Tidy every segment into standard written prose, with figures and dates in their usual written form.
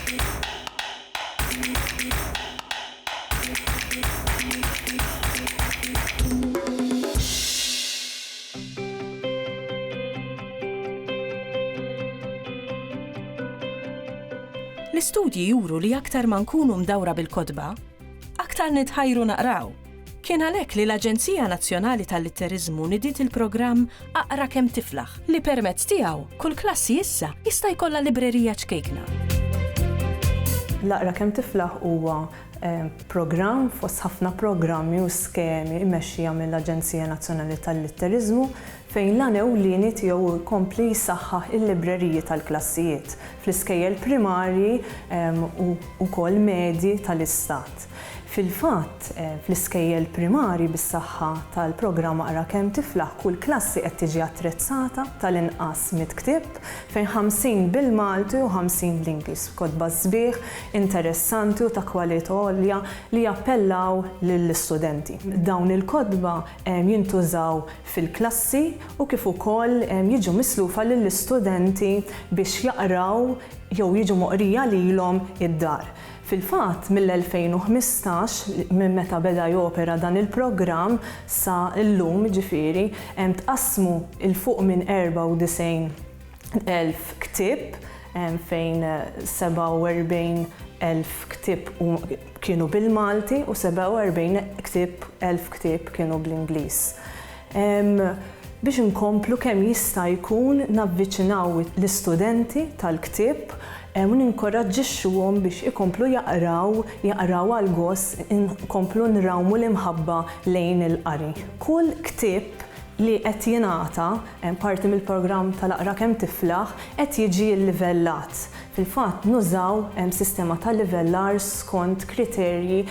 L-istudji juru li aktar ma nkunu mdawra bil-kotba, aktar nitħajru naqraw. Kien għalhekk li l-Aġenzija Nazzjonali tal-Litteriżmu nidiet il-programm Aqra Kemm Tiflaħ li permezz tiegħu kull klassi issa jista' jkollha librerija ċkejkna. L-Aqra Kemm Tiflaħ huwa programm fost ħafna programmi u skemi mmexxija mill-Aġenzija Nazzjonali tal-Litteriżmu fejn l-għan ewlieni tiegħu hu jkompli jsaħħaħ il-libreriji tal-klassijiet fl-iskejjel primarji u wkoll medji tal-Istat. Fil-fatt, fl-iskejjel primarji bis-saħħa tal-programm Aqra Kemm Tiflaħ kull klassi qed tiġi attrezzata tal-inqas mitt ktieb, fejn 50 bil-Malti u 50 bl-Ingliż, kotba sbieħ, interessanti u ta' kwalità għolja li jappellaw lill-istudenti. Dawn il-kotba jintużaw fil-klassi u kif ukoll jiġu mislufa lill-istudenti biex jaqraw jew jiġu moqrija lilhom id-dar. Fil-fatt, mill-2015, minn meta beda jopera dan il-programm sa llum, jiġifieri, tqassmu 'l fuq minn 94,000 ktieb, fejn 47,000 ktieb kienu bil-Malti u 47 ktieb elf ktieb kienu bl-Ingliż. Biex inkomplu kemm jista' jkun navviċinaw l-istudenti tal-ktieb u ninkoraġġixxuhom biex ikomplu jaqraw, jaqraw għall-gost, inkomplu nrawmu l-imħabba lejn il-qari. Kull ktieb li qed jingħata, parti mill-programm tal-Aqra Kemm Tiflaħ, qed jiġi llivellat. Fil-fatt, nużaw sistema ta' livellar skont kriterji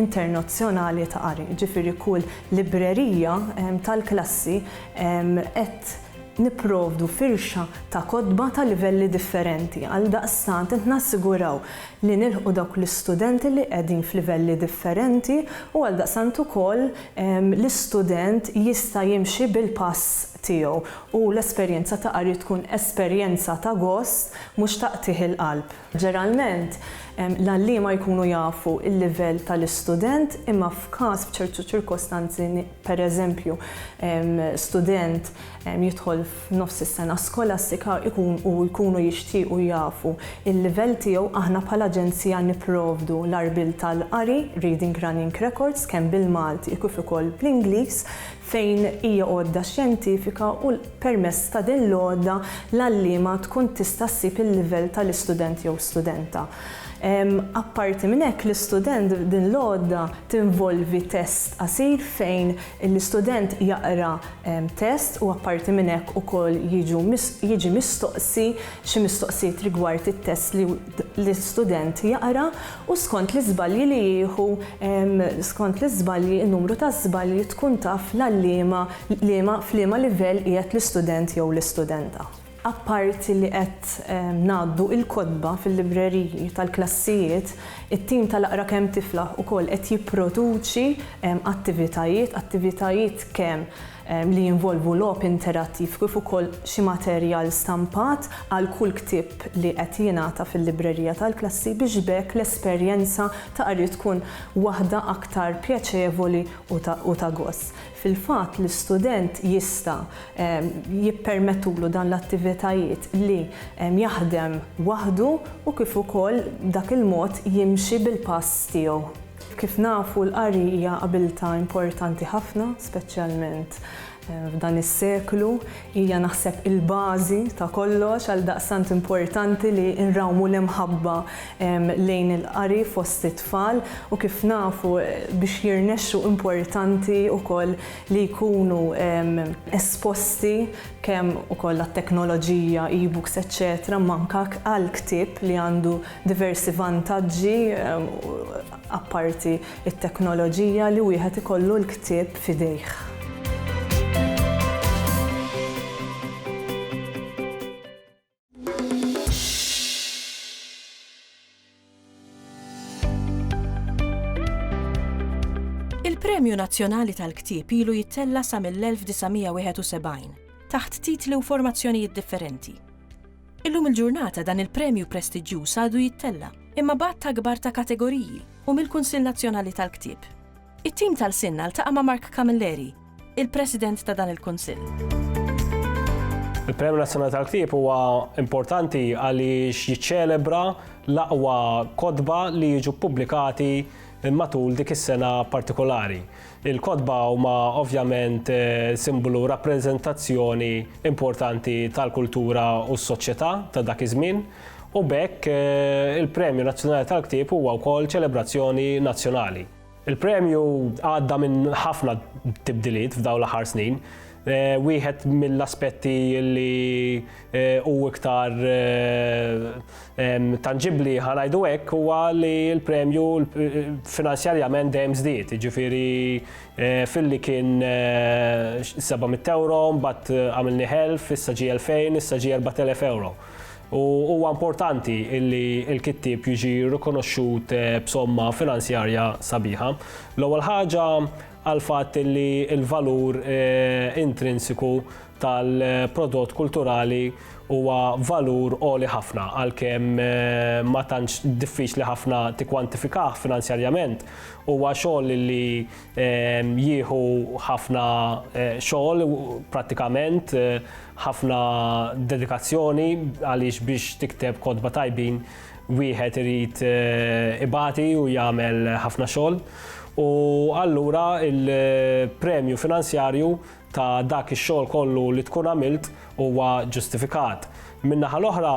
internazzjonali ta' qari. Jiġifieri kull librerija tal-klassi qed nipprovdu firxa ta' kotba ta' livelli differenti. Għaldaqstant qed nassiguraw li nilħqu dawk l-istudenti li qegħdin f'livelli differenti u għaldaqstant ukoll l-istudent jista' jimxi bil-pass tiegħu u l-esperjenza ta' qari tkun esperjenza ta' gost mhux ta' qtigħ il-qalb. Ġeneralment, l-għalliema jkunu jafu l-livell tal-istudent imma f'każ f'ċertu ċirkostanzi per eżempju student jidħol f'nofs is-sena skolastika jkun u jkunu jixtiequ jafu l-livell tiegħu aħna bħala aġenzija nipprovdu l-għarbiel tal-qari, Reading Running Records, kemm bil-Malti kif ukoll bl-Ingliż fejn hija għodda xjentifika u permezz ta' din l-għodda l-għalliema tkun tista' ssib il-livell tal-istudent jew studenta. Apparti minn hekk l-istudent din l-għodda tinvolvi test qasir fejn l-istudent jaqra test u apparti minn hekk ukoll jiġu jiġi mistoqsi xi mistoqsijiet rigward it-test li l-istudent jaqra u skont l-iżbalji li jieħu, skont l-iżbalji, in-numru ta' żbalji tkun taf l-għalliema liema f'liema livell qiegħed l-istudent jew l-istudenta. Apparti li qed ngħaddu il-kotba fil-libreriji tal-klassijiet, it-tim tal-Aqra Kemm Tiflaħ ukoll qed jipproduċi attivitajiet, attivitajiet kemm li jinvolvu logħob interattiv kif ukoll xi materjal stampat għal kull ktieb li qed jingħata fil-librerija tal-klassi biex b'hekk l-esperjenza ta' qari tkun waħda aktar pjaċevoli u ta' gost. Fil-fatt l-istudent jista' jippermettulu dan l-attivitajiet li jaħdem waħdu u kif ukoll b'dak il-mod jimxi bil-pass tiegħu. Kif nafu l-qari hija abiltà importanti ħafna, speċjalment f'dan is-seklu. Hija naħseb il-bażi ta' kollox, għaldaqstant importanti li nrawmu l-imħabba lejn il-qari fost it-tfal u kif nafu biex jirnexxu importanti wkoll li jkunu esposti kemm ukoll għat-teknoloġija, e-books eċċetera, imma anke għall-ktieb li għandu diversi vantaġġi apparti t-teknoloġija li wieħed ikollu l-ktieb f'idejh. Il-Premju Nazzjonali tal-Ktieb ilu jittella' sa mill-1971 taħt titli u formazzjonijiet differenti. Illum il-ġurnata dan il-premju prestiġjuż għadu jittella', imma b'għadd akbar ta' kategoriji u mill-Kunsill Nazzjonali tal-Ktieb. It-tim tal-Sinna ltaqa' ma' Mark Camilleri, il-President ta' dan il-Kunsill. Il-Premju Nazzjonali tal-Ktieb huwa importanti għaliex jiċċelebra l-aqwa kotba li jiġu ppubblikati matul dik is-sena partikolari. Il-kotba huma ovvjament simbolu rappreżentazzjoni importanti tal-kultura u s-soċjetà ta' dak iż-żmien u b'hekk il-Premju Nazzjonali tal-Ktieb huwa wkoll ċelebrazzjoni nazzjonali. Il-premju għadda minn ħafna tibdiliet f'dawn l-aħħar snin. Wieħed mill-aspetti li hu iktar tanġibbli ħa ngħidu hekk huwa li l-premju finanzjarjament dejjem żdied, jiġifieri filli kien 700 ewro, mbagħad għamilnieh 1000, issa ġie 2000, issa ġie 4000 ewro. U huwa importanti li l-kittieb jiġi rikonoxxut b'somma finanzjarja sabiħa. L-ewwel ħaġa għall-fatt li l-valur intrinsiku tal-prodott kulturali huwa valur għoli ħafna għalkemm ma tantx diffiċli ħafna tikkwantifikah finanzjarjament. Huwa xogħol li jieħu ħafna xogħol prattikament, ħafna dedikazzjoni għaliex biex tikteb kotba tajbin wieħed irid ibati u jagħmel ħafna xogħol. U allura il-premju finanzjarju ta' dak ix-xogħol kollu li tkun għamilt huwa ġustifikat. Min-naħa l-oħra,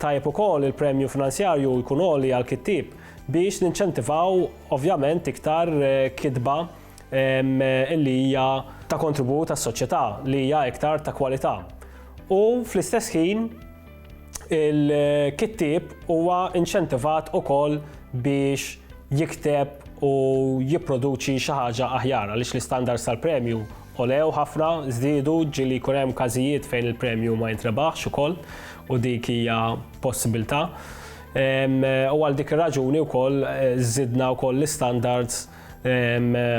tajjeb ukoll il-premju finanzjarju jkun għoli għall-kittieb biex ninċentivaw ovvjament iktar kitba li hija ta' kontribut għas-soċjetà, li hija iktar ta' kwalità. U fl-istess ħin il-kittieb huwa inċentivat ukoll biex jikteb u jipproduċi xi ħaġa aħjar għaliex l-istandards tal-premju għolew ħafna, żdiedu, ġieli jkun hemm każijiet fejn il-premju ma jintrebaħx ukoll u dik hija possibilità. U għal dik ir-raġuni wkoll żidna wkoll l-istandards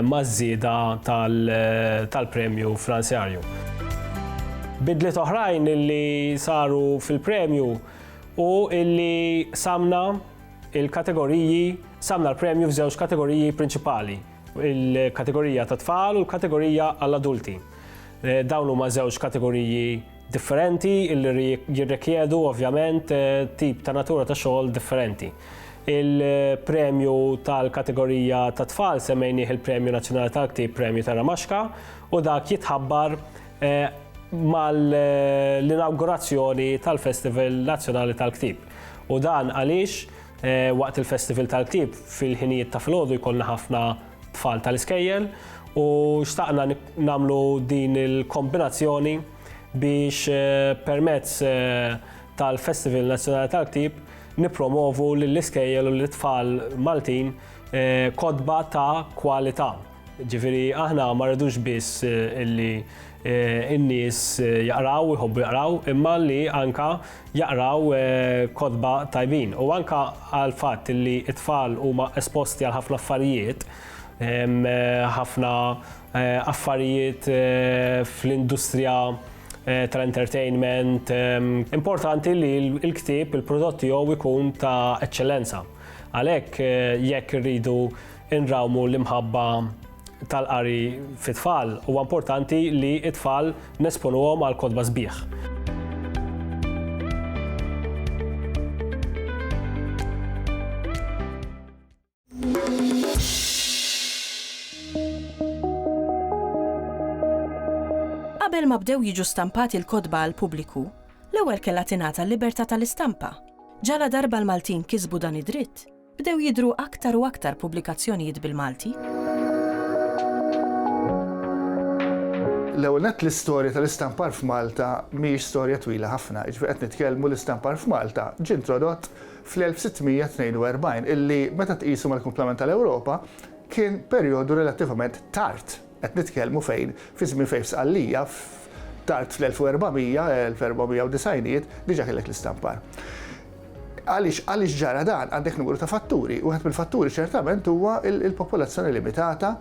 maż-żieda tal-premju finanzjarju. Bidliet oħrajn li saru fil-premju hu illi qsamna il-kategoriji, qsamna l-premju f'żewġ kategoriji prinċipali, il-kategorija tat-tfal u l-kategorija għall-adulti. Dawn huma żewġ kategoriji differenti illi jirrikjedu ovvjament tip ta' natura ta' xogħol differenti. Il-premju tal-kategorija ta' tfal semmejnieh il-Premju Nazzjonali tal-Ktieb Premju Terramaxka u dak jitħabbar mal-inawgurazzjoni tal-Festival Nazzjonali tal-Ktieb. U dan għaliex waqt il-Festival tal-Ktieb fil-ħinijiet ta' filgħodu jkollna ħafna tfal tal-iskejjel u xtaqna nagħmlu din il-kombinazzjoni biex permezz tal-Festival Nazzjonali tal-Ktieb nippromovu lill-iskejjel u lit-tfal Maltin kotba ta' kwalità. Ġifieri aħna ma rridux biss illi n-nies jaqraw u jħobbu jaqraw, imma li anka jaqraw kotba tajbin. U anka għall-fatt li t-tfal huma esposti għal ħafna affarijiet, ħafna affarijiet fl-industrija tal-entertainment, importanti li l-ktieb, il-prodott tiegħu jkun ta' eċċellenza. Għalhekk jekk irridu nrawmu l-imħabba tal-qari fit-tfal, huwa importanti li t-tfal nesponuhom għal kotba sbieħ. Qabel ma bdew jiġu stampati l-kotba għall-pubbliku, l-ewwel kellha tingħata l-libertà tal-istampa. Ġaladarba l-Maltin kisbu dan id-dritt, Bdew jidhru aktar u aktar pubblikazzjonijiet bil-Malti. L-ewwel nett l-istorja tal-istampar f'Malta mhijiex storja twila ħafna, jiġifieri qed nitkellmu l-istampar f'Malta ġie introdott fl-1642 illi meta tqisu mal-kumplament tal-Ewropa kien perjodu relattivament tard. Qed nitkellmu fejn fi żmien fejn f'Sqallija tard fl-1400, 1490iet diġà kellek l-istampar. Għaliex għaliex ġara dan? Għandek numru ta' fatturi. Wieħed mill-fatturi ċertament huwa l-popolazzjoni limitata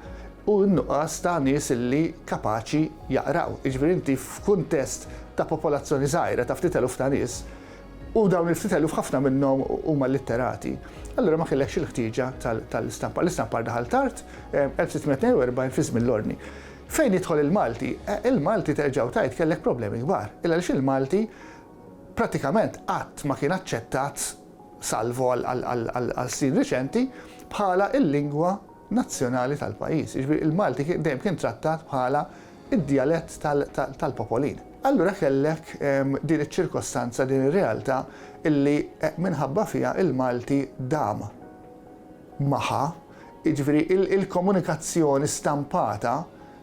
u n-nuqqas ta' nies li kapaċi jaqraw. Jiġifieri inti f'kuntest ta' popolazzjoni żgħira ta' ftit eluf ta' nies, U dawn il-ftit eluf ħafna minnhom huma litterati. Allura ma kellekx il-ħtieġa tal-istampar. L-istampar daħal tard, 1642 fi żmien l-Ordni. Fejn jidħol il-Malti? Il-Malti terġa' u tgħid kellek problemi kbar. Illa għaliex il-Malti pratikament qatt ma kien aċċettat, salvo għal snin riċenti, bħala l-lingwa nazzjonali tal-pajjiż. Jiġifieri il-Malti dejjem kien trattat bħala d-djalett tal-popolin. Allura kellek din iċ-ċirkostanza, din ir-realtà illi minħabba fiha il-Malti dam ma ħa, jiġifieri il-komunikazzjoni stampata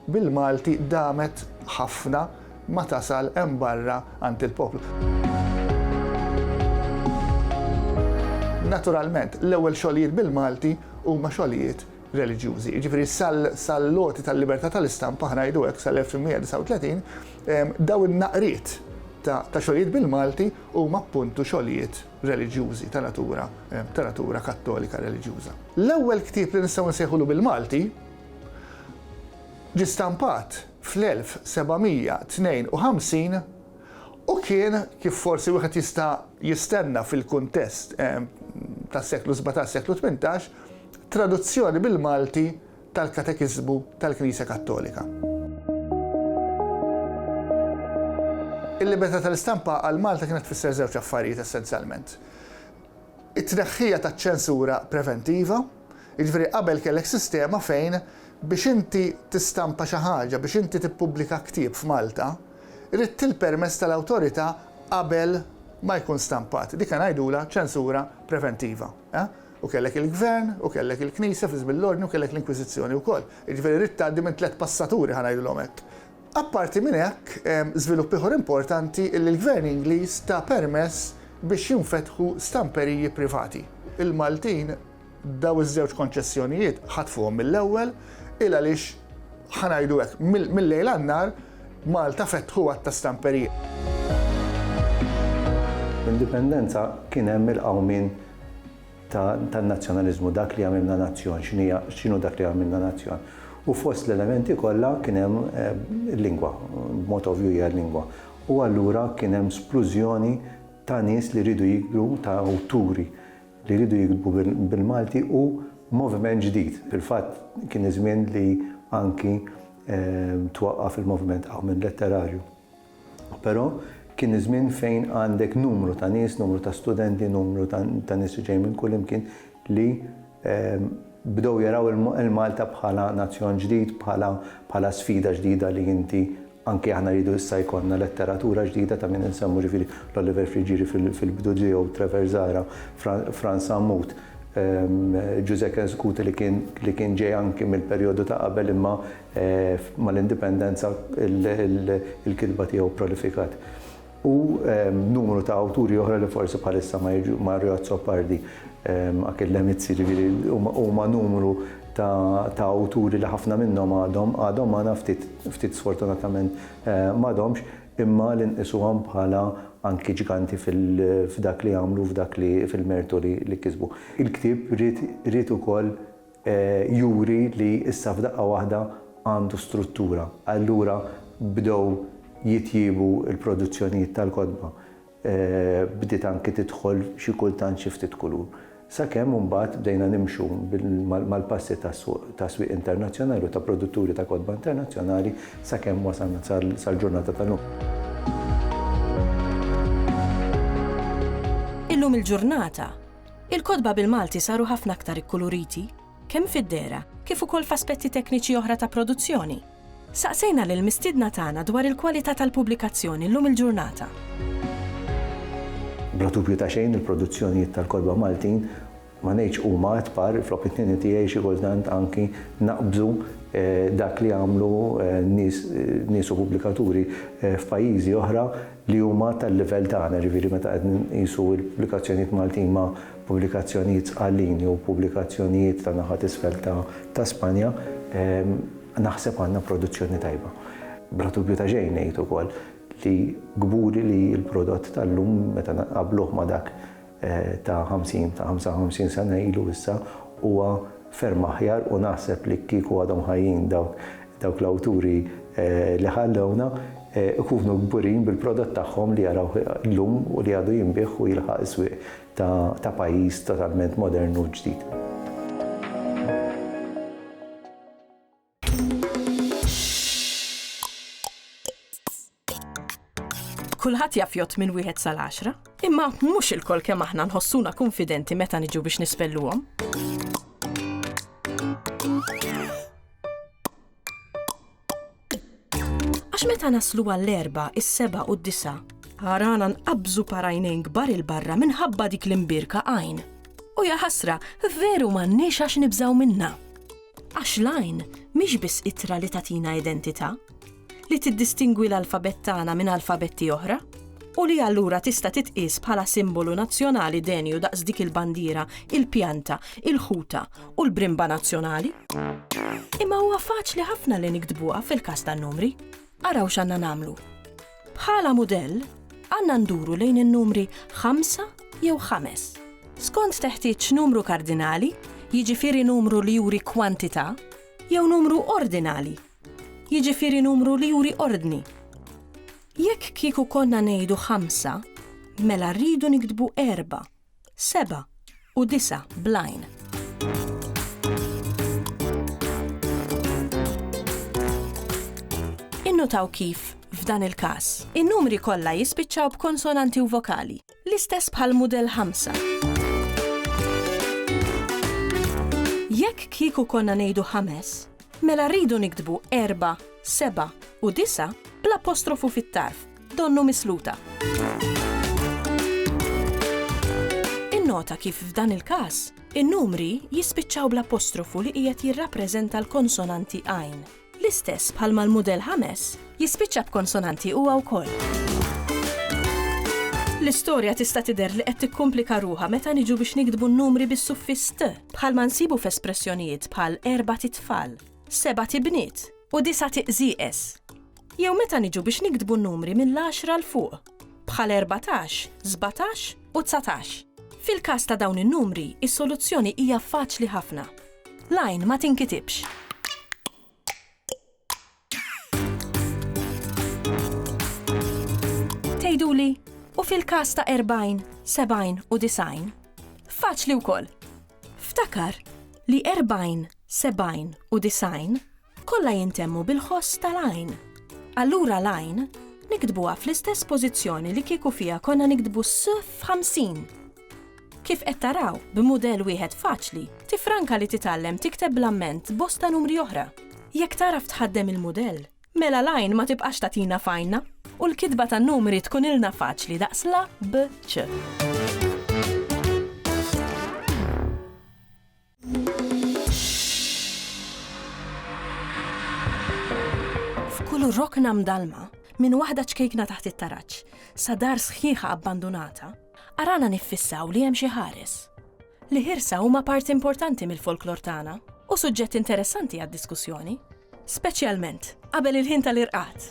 bil-Malti damet ħafna ma tasal hemm barra għand il-poplu. Naturalment, l-ewwel xogħlijiet bil-Malti huma xogħlijiet reliġjużi. Jiġifieri sal-għoti tal-libertà tal-istampa, ħa ngħidu hekk, sal-1839, dawn in-naqriet ta' xogħlijiet bil-Malti huma appuntu xogħlijiet reliġjużi ta' natura ta' natura Kattolika reliġjuża. L-ewwel ktieb li nistgħu nsejħulu bil-Malti ġie stampat fl-1752 u kien, kif forsi wieħed jista' jistenna fil-kuntest tas-seklu 17, seklu 18, traduzzjoni bil-Malti tal-Katekiżmu tal-Knisja Kattolika. Il-libertà tal-istampa għal Malta kienet tfisser żewġ affarijiet essenzjalment. It-tneħħija taċ-ċensura preventiva, jiġifieri qabel kellek sistema fejn biex inti tistampa xi ħaġa, biex inti tippubblika ktieb f'Malta, ridt il-permess tal-awtorità qabel ma jkun stampat. Dik ngħidulha ċensura preventiva. U kellek il-gvern, u kellek il-Knisja fi żmien l-Ordni, u kellek l-Inkwiżizzjoni wkoll. Jiġifieri ridt tgħaddi minn tlett passaturi ħa ngħidulhom hekk. Apparti minn hekk, żvilupp ieħor importanti illi l-gvern Ingliż ta permess biex jinfetħu stamperiji privati. Il-Maltin daw iż-żewġ konċessjonijiet ħatfuhom mill-ewwel, il għaliex, ħa ngħidu hekk, mil-lejl għan-nhar Malta fetħu għadd ta' stamperiji. L-Indipendenza kien hemm il-qawmien tan-nazzjonaliżmu, dak li jagħmilna nazzjon, x'inhu dak li jagħmilna nazzjon. U fost l-elementi kollha kien hemm il-lingwa, b'mod ovvju hija l-lingwa. U allura kien hemm splużjoni ta' nies li riedu jiktbu, ta' awturi li riedu jiktbu bil-Malti u moviment ġdid. Fil-fatt kien iż-żmien li anki twaqqaf il-moviment Qawmien Letterarju. Però kien iż-żmien fejn għandek numru ta' nies, numru ta' studenti, numru ta' nies li ġejjin minn kullimkien li bdew jaraw il-Malta bħala nazzjon ġdid, bħala sfida ġdida li inti anki aħna rridu issa jkollna letteratura ġdida ta' min insemmu ġifieri l-Oliver Friggieri fil-bidu tiegħu, Trevor Zahra, Frans Sammut. Ġużè Chetcuti li kien li kien ġej anki mill-perjodu ta' qabel imma mal-Indipendenza il-kitba tiegħu prolifikat. U numru ta' awturi oħra li forsi bħalissa ma jiġu, Mario Azzopardi, Achille Mizzi, ġifieri huma numru ta' awturi li ħafna minnhom għadhom għadhom magħna ftit ftit sfortunatament m'għadhomx, imma li nqisuhom bħala anki ġganti f'dak li għamlu, f'dak li fil-mertu li kisbu. Il-ktieb ried ried ukoll juri li issa f'daqqa waħda għandu struttura. Allura bdew jitjiebu l-produzzjonijiet tal-kotba. Bdiet anki tidħol xi kultant xi ftit kulur. Sakemm imbagħad bdejna nimxu mal-passi ta' swieq internazzjonali u ta' produtturi ta' kotba internazzjonali sakemm wasalna sal-ġurnata tal-lum. Illum il-ġurnata, il-kotba bil-Malti saru ħafna aktar ikkuluriti, kemm fid-dehra kif ukoll f'aspetti tekniċi oħra ta' produzzjoni. Saqsejna lill-mistiedna tagħna dwar il-kwalità tal-pubblikazzjoni llum il-ġurnata. Bla dubju ta' xejn il-produzzjonijiet tal-kotba Maltin ma ngħidx huma at par, fl-opinjoni tiegħi xi kultant anki naqbżu dak li għamlu nies nies u pubblikaturi f'pajjiżi oħra li huma tal-livell tagħna, jiġifieri meta qed nqisu l-pubblikazzjonijiet Maltin ma' pubblikazzjonijiet Sqallin jew pubblikazzjonijiet ta' naħa t'isfel ta' Spanja, Naħseb għandna produzzjoni tajba. Bla dubju ta' xejn ngħid ukoll li kburi li l-prodott tal-lum meta nqabbluh ma' dak ta' 50, ta' 55 sena ilu issa huwa ferm aħjar u naħseb li kieku għadhom ħajjin dawk dawk l-awturi li ħallewna. ikunu kburin bil-prodott tagħhom li jarawh illum u li għadu jinbiegħ u jilħaq is-swieq ta' pajjiż totalment modern u ġdid. Kulħadd jaf jgħodd minn wieħed sal-għaxra, imma mhux ilkoll kemm aħna nħossuna kunfidenti meta niġu biex nispelluhom. Għax meta naslu għall-erbgħa, is-sebgħa u d-disgħa, arana nqabbżu par għajnejn kbar 'il barra minħabba dik l-imbierka għajn. U jaħasra, veru m'għandniex għax nibżgħu minnha. Għax l-għajn mhix biss ittra li tagħtina identità, li tiddistingwi l-alfabett tagħna minn alfabetti oħra, u li allura tista' titqies bħala simbolu nazzjonali denju daqs dik il-bandiera, il-pjanta, il-ħuta u l-brimba nazzjonali. Imma huwa faċli ħafna li niktbuha fil-każ tan-numri. Araw x'għandna nagħmlu. Bħala mudell, għandna nduru lejn in-numri ħamsa jew ħames. Skont teħtieġ numru kardinali, jiġifieri numru li juri kwantità, jew numru ordinali, jiġifieri numru li juri ordni. Jekk kieku konna ngħidu ħamsa, mela rridu niktbu erbgħa, sebgħa u disgħa bl-għajn. Innutaw kif, f'dan il-każ, in-numri kollha jispiċċaw b'konsonanti u vokali, l-istess bħal mudell ħamsa. Jekk kieku konna ngħidu ħames, mela rridu niktbu erbgħa, sebgħa u disgħa bl-apostrofu fit-tarf, donnu misluta. Innota kif f'dan il-każ, in-numri jispiċċaw bl-apostrofu li qiegħed jirrappreżenta l-konsonanti għajn, l-istess bħalma l-mudell ħames jispiċċa b'konsonanti huwa wkoll. L-istorja tista' tidher li qed tikkumplika ruħha meta niġu biex niktbu n-numri bis-suffiss t, bħalma nsibu f'espressjonijiet bħal erbat itfal, sebat ibniet, u disat iqżieqeż. Jew meta niġu biex niktbu n-numri mill-għaxra 'l fuq, bħal 14, 17 u 19. Fil-każ ta' dawn in-numri, is-soluzzjoni hija faċli ħafna. L-għajn ma tinkitibx. Tgħiduli, u fil-każ ta' 40, 70 u 90? Faċli wkoll. Ftakar li 40, 70 u 90 Kollha jintemmu bil-ħoss tal-għajn. Allura l-għajn niktbuha fl-istess pożizzjoni li kieku fiha konna niktbu s f'ħamsin. Kif qed taraw, b'mudell wieħed faċli, tifranka li titgħallem tikteb bl-amment bosta numri oħra. Jekk tagħraf tħaddem il-mudell, mela l-għajn ma tibqax tagħtina f'għajnna u l-kitba tan-numri tkunilna faċli daqs l-A, B, C. F'kull rokna mdallma, minn waħda ċkejkna taħt it-taraġ sa dar sħiħa abbandunata, arana niffissaw li hemm xi ħares. L-iħirsa huma parti importanti mill-folklor tagħna u suġġett interessanti għad-diskussjoni. Speċjalment qabel il-ħin tal-irqad.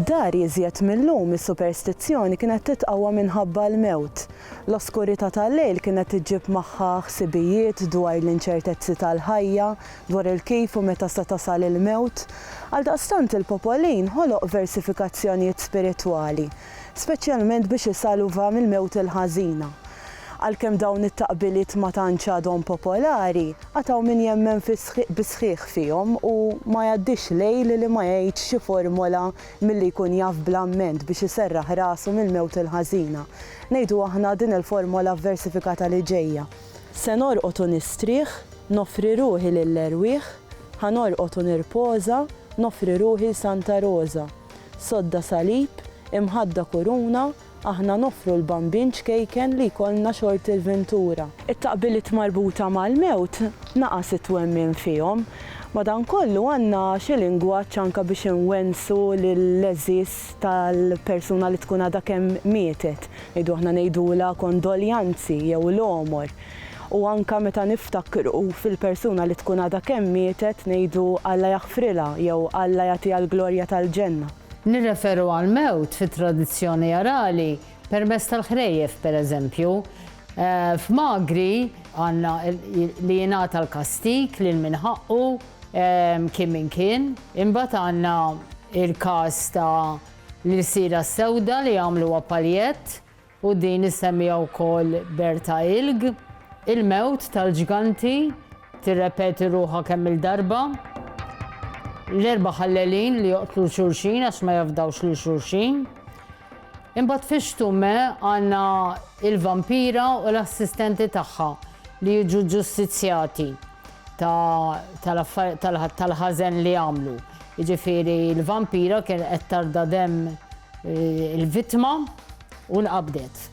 Dari iżjed mil-lum is-superstizzjoni kienet titqawwa minħabba l-mewt. L-oskurità tal-lejl kienet iġġib magħha ħsibijiet dwar l-inċertezzi tal-ħajja, dwar il-kif u meta se tasal il-mewt. Għaldaqstant il-popolin ħoloq versifikazzjonijiet spiritwali, speċjalment biex isalva mill-mewt il-ħażina. Għalkemm dawn it-taqbiliet ma tantx għadhom popolari, għad hawn min jemmen bis-sħiħ fihom u ma jgħaddix lejl li ma jgħidx xi formola milli jkun jaf bl-amment biex iserraħ rasu mill-mewt il-ħażina. Ngħidu aħna din il-formola vversifikata li ġejja. Se norqod u nistrieħ, noffri ruħi lill-erwieħ, ħa norqod u nirpoża, noffri ruħi 'l Santa Roża. Sodda salib, imħadda kuruna, Aħna noffru l-Bambin ċkejken li jkollna xorti l-ventura. It-taqbiliet marbuta mal-mewt naqas it-twemmin fihom. Madankollu għandna xi lingwaġġ anke biex inwennsu lill-għeżież tal-persuna li tkun għadha kemm mietet. Ngħidu aħna ngħidulha kondoljanzi jew l-għomor. U anke meta niftakru fil-persuna li tkun għadha kemm mietet ngħidu Alla jaħfrilha jew Alla jagħtiha l-glorja tal-ġenna. Nirreferu għall-mewt fit-tradizzjoni orali permezz tal-ħrejjef, pereżempju. F'Magri għandna li jingħata l-kastig lil min ħaqqu. Kien min kien. Imbagħad għandna il-każ ta' l-ilsira s-sewda li għamluha paljett u din issemmiha wkoll Berta Ilg. Il-mewt tal-ġganti tirrepeti ruħha kemm-il darba. L-erba' ħallelin li joqtlu 'l xulxin għax ma jafdawx lil xulxin. Imbagħad fi Stumme għandna il-vampira u l-assistenti tagħha li jiġu ġustizzjati tal-ħażen li għamlu. Jiġifieri l-vampira kien qed tarda demm il-vittma u nqabdet.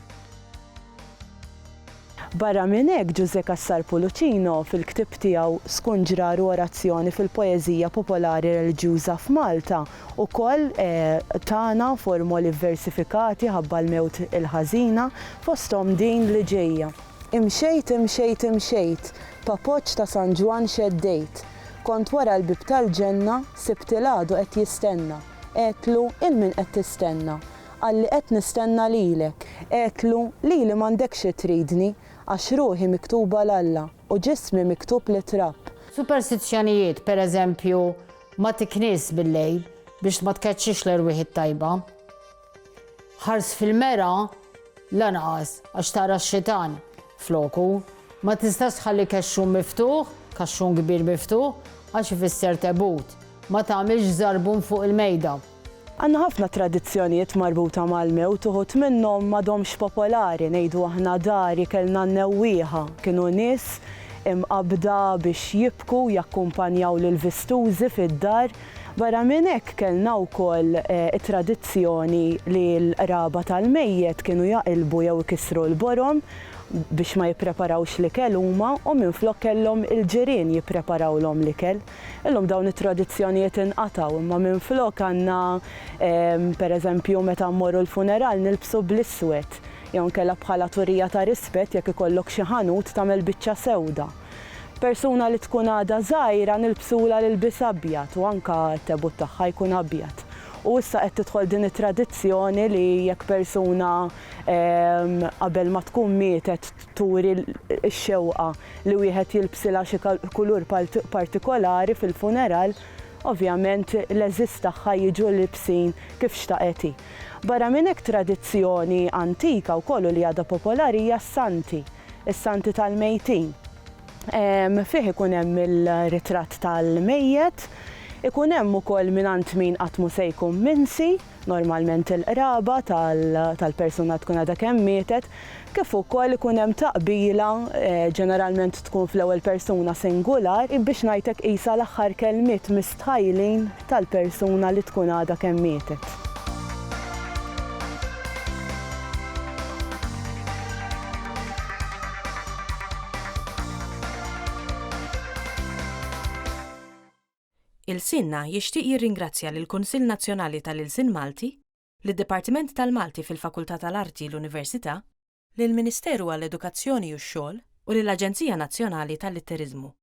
Barra minn hekk, Ġużè Cassar Pulucino, fil-ktieb tiegħu Skunġrar u Orazzjoni fil-Poeżija Popolari Reliġjuża f'Malta, ukoll tana formoli vversifikati ħabba l-mewt il-ħażina, fosthom din li ġejja. Imxejt, imxejt, imxejt, papoċċ ta' San Ġwann xeddejt. Kont wara l-bieb tal-ġenna, sibt il-għadu qed jistenna. Għedtlu, 'Il min qed tistenna? Qalli qed nistenna lilek. Għedtlu, lili m'għandekx xi tridni, għax ruħi miktuba 'l Alla, u ġismi miktub lit-trab. Superstizzjonijiet, per eżempju, ma tiknis bil-lejl biex ma tkeċċix l-erwieħ it-tajba. Ħars fil-mera lanqas għax tara x-xitan floku. Ma tistax tħalli kexxun miftuħ, kaxxun kbir miftuħ, għax ifisser tebut. Ma tagħmilx żarbun fuq il-mejda. Għandna ħafna tradizzjonijiet marbuta mal-mewt, uħud minnhom m'għadhomx popolari, ngħidu aħna dari kellna n-newwieħa, kienu nies imqabbda biex jibku u jakkumpanjaw lill-vistużi fid-dar. Barra minn hekk kellna wkoll it-tradizzjoni li l-qraba tal-mejjet kienu jaqilbu jew ikissru l-borom biex ma jippreparawx l-ikel huma u minflok kellhom il-ġirien jippreparawlhom l-ikel. Illum dawn it-tradizzjonijiet inqatgħu imma minflok għandna pereżempju meta mmorru l-funeral nilbsu bl-iswed jew inkella bħala turija ta' rispett jekk ikollok xi ħanut tagħmel biċċa sewda. Persuna li tkun għadha żgħira nilbsulha l-ilbies abjad u anke t-tebut tagħha jkun abjad. U issa qed tidħol din it-tradizzjoni li jekk persuna qabel ma tkun mietet turi x-xewqa li wieħed jilbsilha xi kulur partikolari fil-funeral, ovvjament l-għeżież tagħha jiġu libsin kif xtaqet hi. Barra minn hekk tradizzjoni antika wkoll u li għadha popolari hija s-santi, is-santi tal-mejtin. Fih ikun hemm il-ritratt tal-mejjet, ikun hemm ukoll mingħand min qatt mhu se jkun minsi, normalment il-qraba tal-persuna tkun għadha kemm mietet, kif ukoll ikun hemm taqbila, ġeneralment tkun fl-ewwel persuna singular, biex ngħidlek qisha l-aħħar kelmiet mistħajlin tal-persuna li tkun għadha kemm mietet. Ilsienna jixtieq jirringrazzja lill-Kunsill Nazzjonali tal-Ilsien Malti, lid-Dipartiment tal-Malti fil-Fakultà tal-Arti, l-Università, lill-Ministeru għall-Edukazzjoni u x-Xogħol u lill-Aġenzija Nazzjonali tal-Litteriżmu.